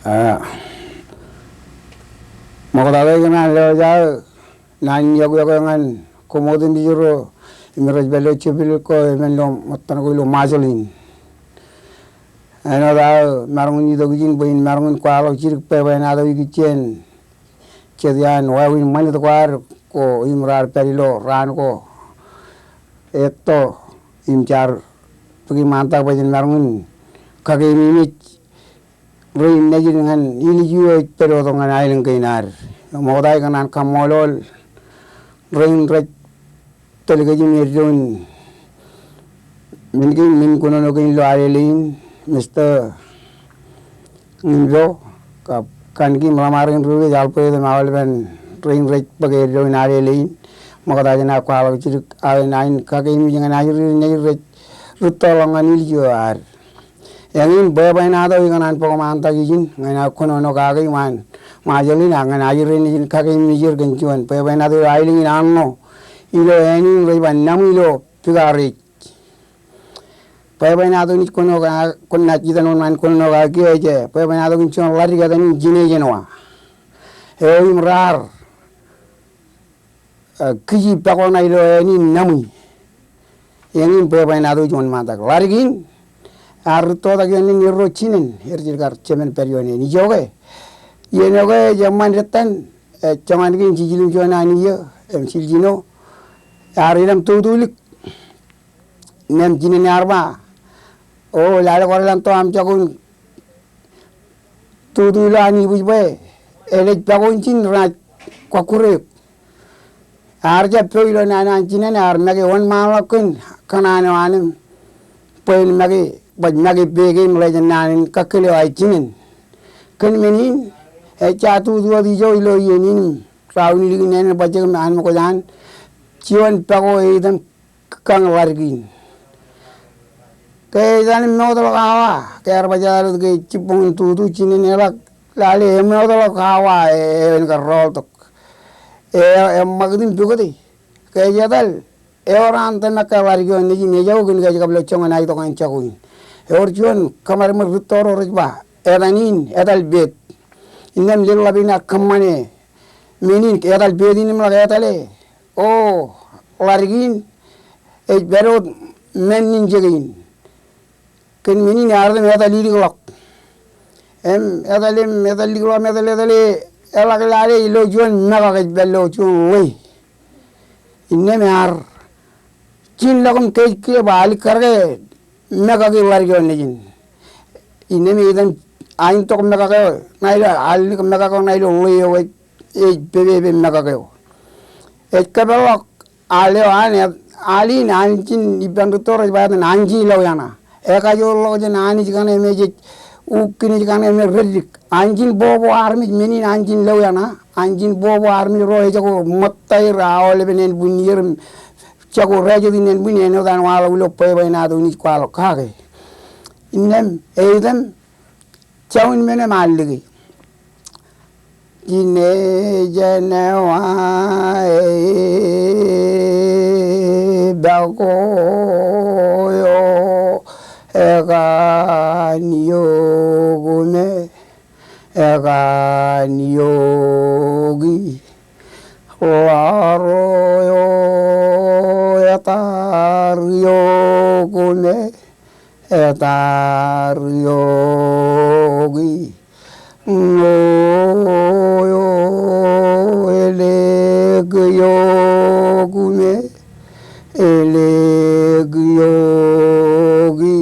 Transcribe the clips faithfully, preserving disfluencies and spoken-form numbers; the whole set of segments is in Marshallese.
A, ṃokta eo ikōṇaan lewōj aō naan in yokwe eo ñan koṃ otemjej ro im rej pād ilo jepel ko, emān ilo ṃōttan ko ilo Ṃajeḷ in. Āinwōt aō maroñ in itok ijin bwe in maroñ in kwaḷọk jidik bwebwenato ikijjien jet iaan wāween ṃanit ko ad ko im raar pād ilo raan ko etto im jaar bōki ṃaantak bwe jen maroñ in kakeememej rein nejid ñan ilju eo ej pād wōt ñan aelōñ kein ad. Ṃokta ikōṇaan kaṃṃoolol rein rej tōl kōj im eddoin men kein, men kōnono kein ilo Alele in, Mister Ñinpo, kab Kanki im ḷōṃaro in ri-kōj, Albert im aolepen rein rej bōk eddoin Alele in. Ṃokta jān aō kwaḷọk jidik aō naan in kakeememej ñan ajri nejid rej rūttoḷọk ñan ilju eo ad. Eñin bwebwenato ikōṇaan bōk ṃaantak ijin ñan aō kōnono kake iṃaan Ṃajeḷ in ak ñan ajri nejin kakeememej er kōn juon bwebwenato ilo aelōñ in arṇo ilo āne in rej ba Naṃi ilo Pukare. Bwebwenato in ij kōnono kake, kōn naaj itan wōt ṃaan kōnono kake kiiō ej bwebwenato kōn juon ḷadik etan in Jine Jenwa eo im raar a, kiji pako ṇa ilo āne in Naṃi. Eñin bwebwenato ij wōnṃaantak. Ḷadik in ear rūttotak ioon naan erro jinen, er jidik kar jemān pād ioon āne. Ijoke, iien eo ke ej eṃṃan dettan, e, joñan kein jiljilimjuon an iiō im jiljino, ear ilōñ tutulik im jinen ear ba, o, lale kwōdeḷọñ to aṃ jako in tutu ilo an ibwijbwe, elej pako in jin renaaj kwakkure eok. Ear jab po ilo naan eo an jinen, ear make wōnṃaanḷọk kōn kōṇaan eo an im bwe en make, baj make peke im ḷejen naan in kakkōl eo an jinen. Kōn men in, ejja tutu wōt ijo ilo iien in im raun ilikin āne bajjek im anmokjaan, juon pako eo eitan kañ ḷadik in. Ke etan im mootḷọk awa, ke ear baj etal wōt ke jibboñ in tutu, jinen eḷak lale, emootḷọk awa e, eo en kar rooltok. E, eṃṃakūt im pukot e. Ke ej etal, ewōr an tōmak ke ḷadik eo nejin ejako kōn ke ej kab lo joñan aetok an jako in. Ewōr juon kōṃadṃōd rūtto ro rej ba, etan in etal pet. Innām lelḷap in ear kōṃṃane men in, etal pet in im ḷak etale. O, ḷadik in ej pād wōt men in jeke in. Kōn men in ear item etal ilikḷọk. Im etal im etal ilikḷọk im etal, etale, eḷak lale ilo juon mekak ej pād ilo juon ḷwe. Innām ear jinḷọk im kōj kile ba, alikkar ke mekaki ḷadik eo nejin. Innām eitan, ain tok mekak eo ṇa ilo, alikkar mekak eo ṇa ilo ḷwe eo ej, ej pepepe mekak eo. Ej kōpeḷḷọk al eo an, al in, anjin, ippān rūtto rej ba etan anjin lọwiaṇa. Ekajoorḷọk jān anij kaṇe me jej, ukkinij kaṇe me reddik. Anjin bobo armej, men in anjin lọwiaṇa. Anjin bobo armej ro ejako ṃōttaer aolepen ānbwinnier im jako rājet in ānbwin, āinwōt an waḷọk ilo bwebwenato in ij kwaḷọk kake. Innām, eitan, Jān men eo eṃṃan liki. Jine Jenwa e, pako eo ekan eok me, ekan eoki. Ḷaro eo etar eok me, etar eoki. Ṇo eo elōk eok me, elōk eoki.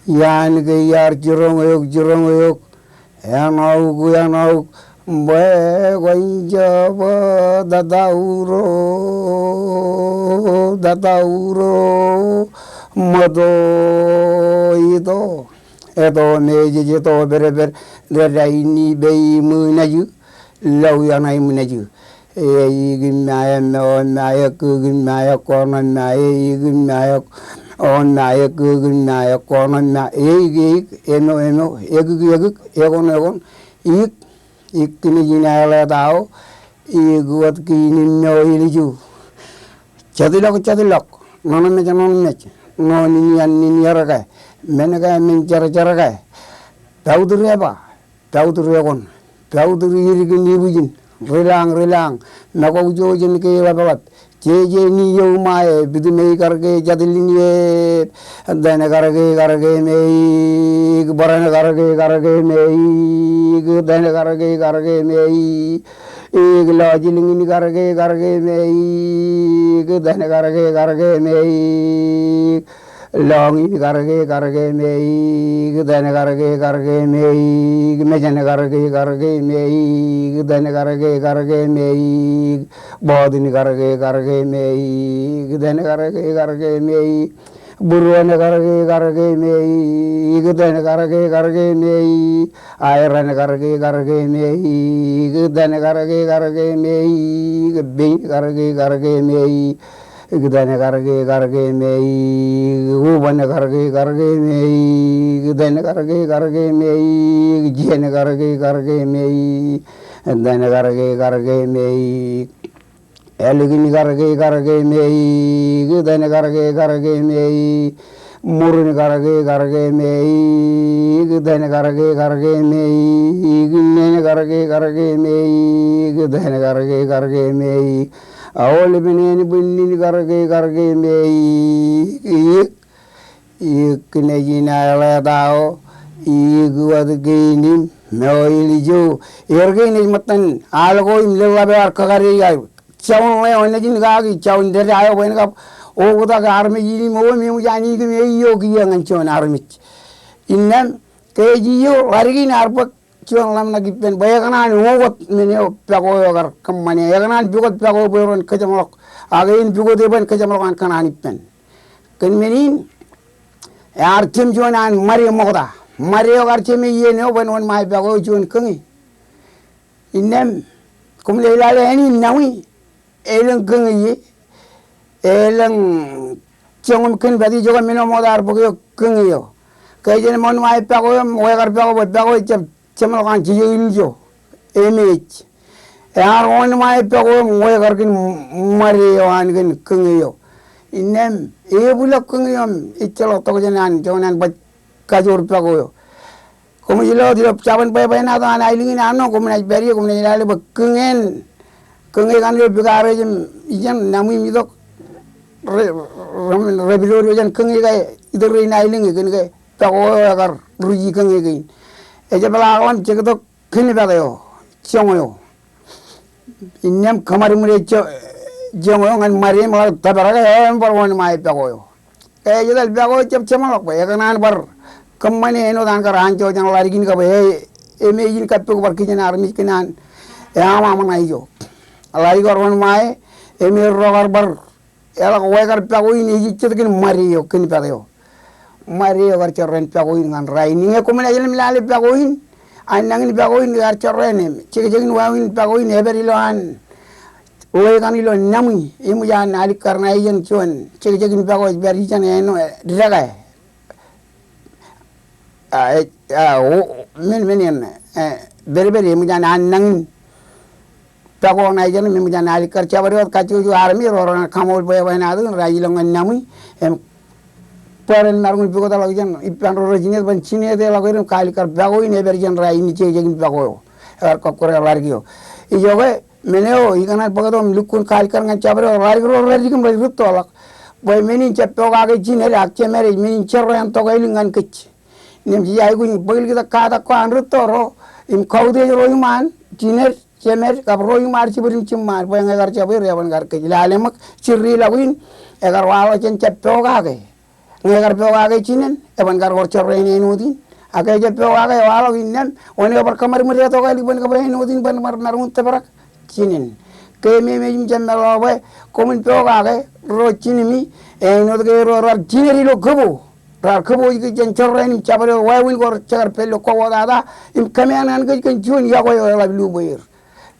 Iaan ke iar jiroñ eok, jiroñ eok, eṇauk, eṇauk, bwe kwōn jab tatauro, tatauro ṃōto ito. Eto mejej, eto pedped, dada ini be iṃō naji, lọwiaṇa iṃō naji. Eik im ae, eo im ae, kōk im ae, kwōṇ im ae, eik im ae, eo im ae, kōk im ae, kwōṇ im ae, eik, eik, emo, emo, ekik, ekik, ekoṇ, ekoṇ, ik, ik kinej in aeḷe etao, ik wōt kiin im eo ilju. Jatḷọk, jatḷọk, ṇoṇmej, ṇoṇmej, ṇo ninian, ninier ke, men ke, men jerjer ke, pautūr eba, Pāwūd ri ekon, pāwūd ri irkin ibwijin, ri lañ, ri lañ, mekọujoojen ke ḷapḷap. Jeje ni eo ṃae, pitmej kar ke jatlinij eep. Tōn kar ke, kar ke meik, bōran kar ke, kar ke meik, tōn kar ke, kar ke meik, lọjilñin kar ke, kar ke meik, tōn kar ke, kar ke meik. Lọñin kar ke, kar ke meik, tōn kar ke, kar ke meik, mejān kar ke, kar ke meik, tōn kar ke, kar ke meik, bọtin kar ke, kar ke meik, tōn kar ke, kar ke meik, būruon kar ke, kar ke meik, tōn kar ke, kar ke meik, aeran kar ke, kar ke meik, tōn kar ke, kar ke meik, pein kar ke, kar ke meik, tōn kar ke, kar ke meik, uban kar ke, kar ke meik, tōn kar ke, kar ke meik, jien kar ke, kar ke meik, tōn kar ke, kar ke meik, ālikin kar ke, kar ke meik, tōn kar ke, kar ke meik, murin kar ke, kar ke meik, tōn kar ke, kar ke meik, neen kar ke, kar ke meik, tōn kar ke, kar ke meik, aolep neen bwinnin kar ke, kar ke meik, iik, iik kinej in aeḷe etaō, iik wōt kein im, moil ijo, er kein ej ṃōttan al ko im leḷḷap eo ear kakade eo aer. Juon ḷeo nejin kaki, juon dāda eo bwe en kab oktak armej in im eo im eṃōj an iik im eo kiiō ñan juon armej. Innām, ke ej iiō ḷadik in ear bōk juon ḷōmṇak ippān bwe ekōṇaan oktak men eo pako eo kar kōṃṃane, ekōṇaan pukot pako eo bwe ren kōjeṃḷọk, ak en pukot e bwe en kōjeṃḷọk an kōṇaan ippān. Kōn men in, ear jemjuon an ṃade ṃokta. Ṃade eo kar jeme iien eo bwe en wōnṃae pako eo juon kōñe. Innām, koṃ ḷe lale āne in naṃwi, elōñ kōñe ie, elōñ joñūṃ kōn pād ijoko men eo ṃokta ear bōk eo kōñe eo. Ke jen wōnṃae pako eo im wekar pako bwe pako eo ejjab jeṃḷọk an jeje iljo, emej. Ear wōnṃae pako eo im wekar kōn ṃade eo an kōn kōñe eo. Innām, ebwilọk kōñe eo im ejjeḷọk tokjān an, juon an baj kajoor pako eo. Koṃij lo, ilo jabōn bwebwenato an aelōñ in arṇo, koṃ naaj pād ie, koṃ naaj lale bwe kōñe in, kōñe kaṇ eo pikareej im ijeṇ, naṃwi im itok, re, re, repidodo jān kōñe ke itōrein aelōñ e, kōn ke pako eo ekar ruji kōñe kein. Ejab ḷak ḷọk im jektok kōn pād eo, joño eo. Innām kōṃadṃōd eo joño eo ñan ṃade im ḷak tōprak e im bar wōnṃae pako eo. Ke ej etal pako eo ejjab jeṃḷọk bwe ekōṇaan bar kōṃṃane āinwōt an kar anjọ jān ḷadik in kab e, emej in kappok bar kijen armej kōn an eaṃaṃ ṇa ijo. Ḷadik kar wōnṃae, emej ro kar bar eḷak wekar pako in ej ejjet kōn ṃade eo, kōn pād eo. Ṃade eo kar jorrāān pako in ñan rainin. Ñe koṃ naaj lale pako in, an nañin pako in kar jorrāān im jekjekin wāween pako in epād ilo an ḷe kaṇ ilo naṃwi, eṃōj an alikkar ṇa ijeṇ juon jekjekin pako ej pād ijeṇ āinwōt dekā. A, e, a, o, men, men eṇ, e, pedped eṃōj an, an nañin pako ṇa ijeṇ im eṃōj an alikkar jabdewōt kajjojo armej ro ren kaṃool bwebwenato in raij ilọk ñan naṃwi im bwe ren maroñ in pukot ḷọk ijeṇ ippān ro rej jinet bwe en jineteḷọk er im kaalikkar pako in epād ijeṇ rainin jekjekin pako eo ekar kọkkure ḷadik eo. Ijoke men eo ikōṇaan bōktok im lukkuun kaalikkar ñan jabdewōt ḷadik ro rej dik im rej rūttoḷọk bwe men in jab pokake jined ak jemād ej men in jorrāān tokālik ñan kōj. Innām jej aikuj in bōklōklōk katak ko an rūtto ro im kautiej ro iṃaan, jined, jemād kab ro iṃaan jibwid im jiṃṃaan bwe ñe ekar jab er eban kar kōj. Lale ṃōk, jidilọk in ekar waḷọk jān jab pokake. Ñe ekar pokake jinen, eban kar wōr jorrāān āinwōt in. Ak ke ejab pokake, ewaḷọk innām, wōn eo bar kōṃadṃōd e tokālik bwe en kōṃadṃōd āinwōt in bwe en bar maroñ in tōprak jinen. Ke ememej im jab meḷọkḷọk bwe koṃwin pokake ro jinemi āinwōt ke ro raar jined ilo kōbo. Raar kōbooje kōj jān jorrāān im jabdewōt wāween ko rej jekar pād ilo kọkkotata im kōmeañ ñan kōj kōn juon yokwe eo eḷap lubwe er.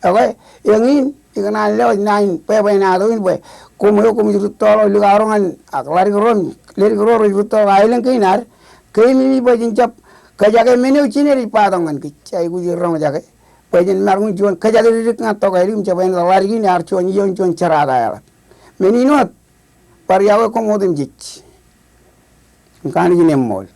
Ekwe, eñin, ikōṇaan lewōj naan in bwebwenato in bwe koṃ eo koṃij rūttoḷọk likao ro ñan, ak ḷadik ro, ledik ro rej rūttoḷọk aelōñ kein ad, keememej bwe jen jab kōjake men eo jined ej ba tok ñan kōj. Aikuj in roñjake bwe jen maroñ in juon kōjatdikdik ñan tokālik im jab āinwōt ḷadik in ear juon iiō im juon jerata eḷap. Men in wōt, bar yokwe koṃ otemjej. Im kanooj in eṃṃool.